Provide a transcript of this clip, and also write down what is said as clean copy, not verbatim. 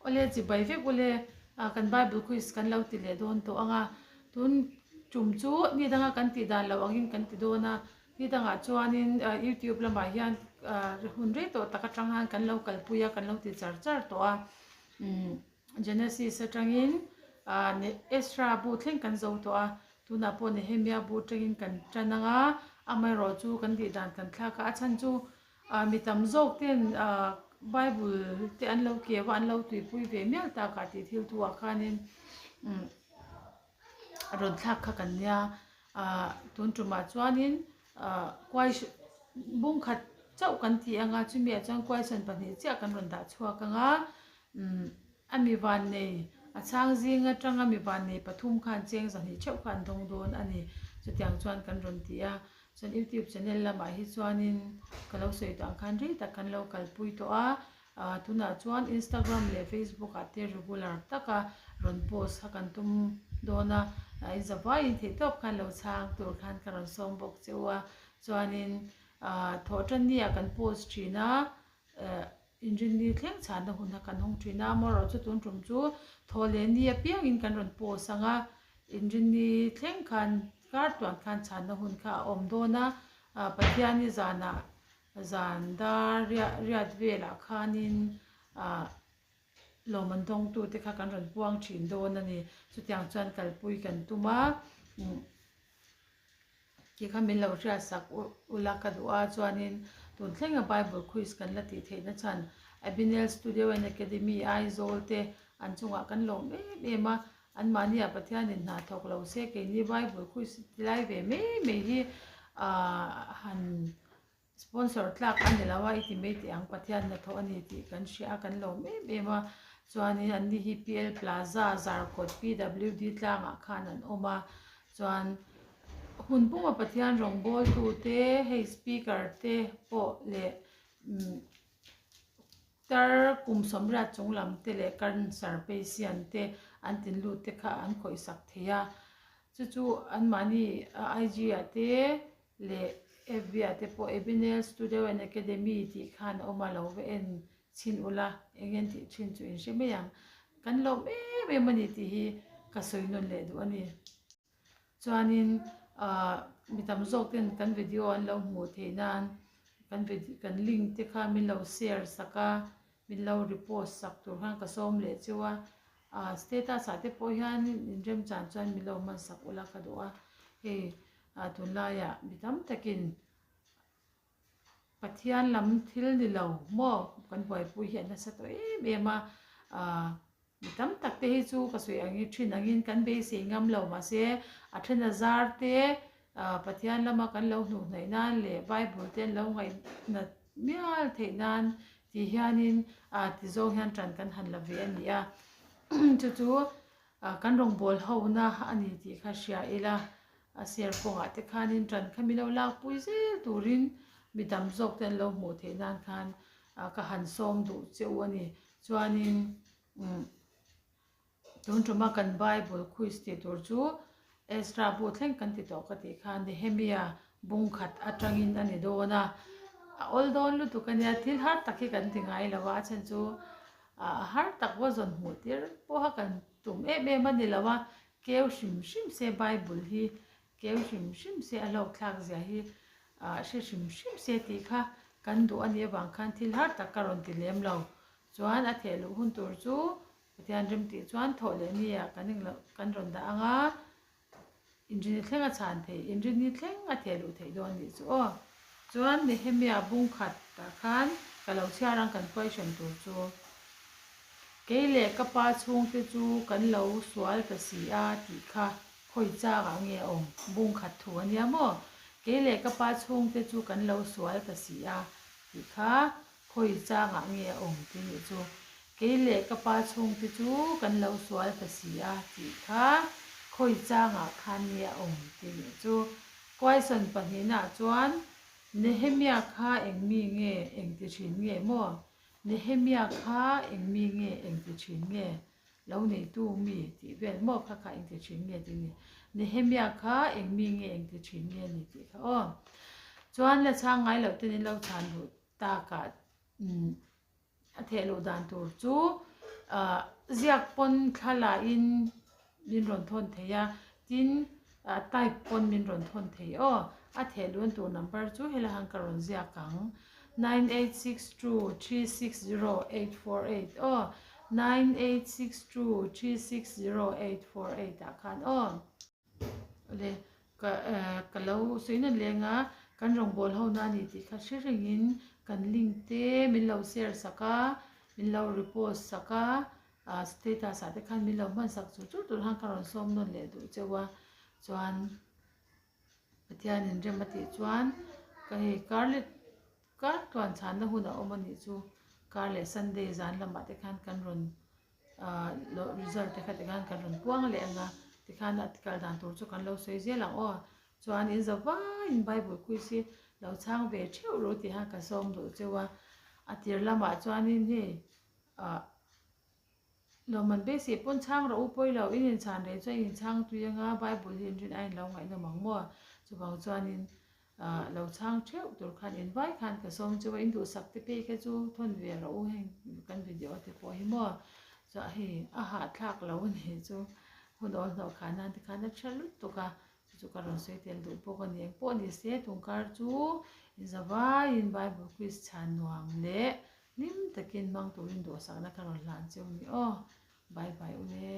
Awle chibai vek ule kan bible quiz kan lo ti leh dawn tawh ang a, tun tum chu ni danga kan tih dan loh angin kan ti dawn a, ni dangah chuanin youtube lamah hian hun rei tawh tak atang hian kan lo kalpui a kan lo ti char char tawh a umm Genesis atangin Ezra bu thleng kan zo tawh a, tunah pawh Nehemia bu atangin kan tan ang a, amaherawhchu kan tih dan kan thlak a, a chhan chu Ah mi tam zawk ten ah bible te an lo keu a an lo tuipui ve mial tak ah tih thil thu ah khanin umm rawn thlak kha kan nia ah tun tumah chuanin ah question bung khat chauh kan ti anga chumi ah chuan question pahnih chiah kan rawn dah chhuak anga umm a mi vannei a chhang zing atanga mi vannei pathum khan cheng zahnih theuh kha an dawng dawn a ni chutiang chuan kan rawn ti a. Chuan youtube channel lamah hi chuanin ka lo sawi tawh ang khan rei tak kan lo kalpui tawh a, ah tunah chuan instagram leh facebook ah te regular taka rawn post kha kan tum dawn a, ah in zavaiin theihtawp khan lo chhang tur khan ka rawn sawm bawk che u a, chuanin ah thawhtanni ah kan post thin a, eh inrinni thleng chhanna hun kha kan hawng thin a, amaherawhchu chu tun tum chu thaw leh ni apiangin kan rawn post ang a, inrinni thleng khan kar tuan khan chhanna hun kha a awm dawn a, ah Pathiani zanah zan dar riah riat velah khanin ah lawm an dawngtute kha kan rawn puang thin dawn a ni, chutiang chuan kalpui kan tum a umm. Tih kha min lo hriatsak ula ka duh a, chuanin tun thlenga Bible quiz kan la tih theihna chhan Abinel Studio and Academy Aizawl te an chungah kan lawm em em a, anmahniah Pathianin hna thawk lo se keini Bible quiz ti lai ve mai mai hi aah han Sponsor tlak a ni lo a, i ti mai teh ang, Pathian hnathawh a ni tih kan hria a, kan lawm em em a. Chuanin anni hi PL Plaza, Zarkawt PWD tlangah khan an awm a. Chuan hun puma Pathian rawngbawltute, hei speaker te pawh leh umm tar kum sawmriat chung lam te leh cancer patient te an tinlut te kha an khawihsak thei a. Chu chu anmahni IG ah te Leh FB ah te pawh Ebinel Studio and Academy tih khan a awm a, lo va en chhin ula, eng en tih thin chu in hre mai ang. Kan lawm em em a ni tih hi ka sawi nawn leh duh a ni. Chuanin ah mi tam zawk ten kan video an lo hmuh theih nan kan video kan link te kha min lo share sak a, min lo repost sak tur khan ka sawm leh cheu a. Ah status ah te pawh hian inremchan chuan min lo hman sak ula ka duh a, hei A tunlaiah mi tam takin Pathian lam thil ni lo maw kan buaipui hi a nasa tawh em em a, ah mi tam tak te hi chu ka sawi angin thin angin kan beisei ngam lo mahse a then a zar te ah Pathian lama kan lo hnuh hnaih nan leh Bible te an lo ngaihnat mial theih nan tih hianin ah ti zawng hian tan kan han la ve a ni a chu chu Kan rawngbâwl hona a ni tih kha hria ila, a ser kawngah te khanin ṭan kha min lo lakpui zel turin mi dam zawk te an lo hmuh theih nan khan ka han sawm duh che u a ni. Chuanin tun ṭuma kan Bible quiz tih tur chu Ezra bu thleng kan ti tawh ka tih khan Nehemia bung khat aṭangin a ni dawn a, a awl dawn lutuk a nia, thil har tak hi kan ti ngai lo a, a chhan chu A har tak va zawn hmuh tir pawha kan tum em em a ni lo a, keu hrim hrim se Bible hi keu hrim hrim se a hlawkthlak zia hi hre hrim hrim se tih kha kan duh a nih avang khan thil har tak ka rawn ti lem lo. Chuan a theh luh hun tur chu Pathian rem tih chuan thawh leh ni ah kan englo kan rawn dah ang a. Inrini thleng a chhan thei, inrini thleng a theh luh theih dawn nih chu aw. Chuan Nehemia bung khat tah khan ka lo chhiar ang kan question tur chu. Kei leh ka pa chhungte chu kan lo sual ta si a tih kha khawi chak ah nge a awm bung khat thu a nia maw? Kei leh ka pa chhungte chu kan lo sual ta si a tih kha Khawi changah nge a awm tih nih chu kei leh ka pa chhungte chu kan lo sual ta si a tih kha khawi changah khan nge a awm tih nih chu. Question pahnihnaah chuan Nehemia kha eng mi nge eng ti thin nge maw? Nehemia kha eng mi nge eng ti thin nge? Lo neitu mi tih vel maw kha kha eng ti thin nge tih ni. Nehemia kha eng mi nge eng ti thin nge ni tih kha aw. Chuan la chhang ngai loh ten in lo chhan duh. Takah a theh luh dan tur chu Ah ziak pawn thla la in min rawn thawn thei a, tin ah type pawn min rawn thawn thei aw. A thehluan tur number chu helai han ka rawn ziak ang, 9862360848 aw, 9862360848 ah khan aw. Le ka ka lo sawi na leng a, kan rawngbâwl ho na a ni tih kha hre rengin kan link te min lo share sak a, min lo repost sak a, ah status ah te khan min lo hman sak chur chur tur khan ka rawn sawm nawn leh duh cheu a, chuan Pathianin rem a tih chuan ka hei kar leh kar tluan chhanna hun a awm a nih chu kar leh Sunday zan lamah te khan kan rawn ah result te kha tikhan kan rawn puang leh ang a tikhan a kal dan tur chu kan lo sawi zel ang aw chuan in za vaiin bible quiz hi lo chhang ve theuh ru tih kha ka sawm duh cheu a a tir lamah chuanin hei ah Lawmman beisei pawn chhang rawh u pawi lo in inchhan rei chuan in inchhang tui anga Bible hi inrin a inlo ngaihnawm ang maw? Chuvang chuanin ah lo chhang theuh tur khan in vai khan ka sawm cheu a in duhsak te phei kha chu thawn ve rawh u heng kan video te pawh hi maw? Chuah hei a hahthlak lo a nih chu hun awl hnawh khah nan te khan a tha lutuk a chu chu ka rawn sawi tel duh bawk a ni engpawh ni se tungkar chu inzavaiin Bible quiz chhan nuam leh Hlim takin hmang turin duhsakna ka rawn hlan cheu ni aw. Bye bye ule.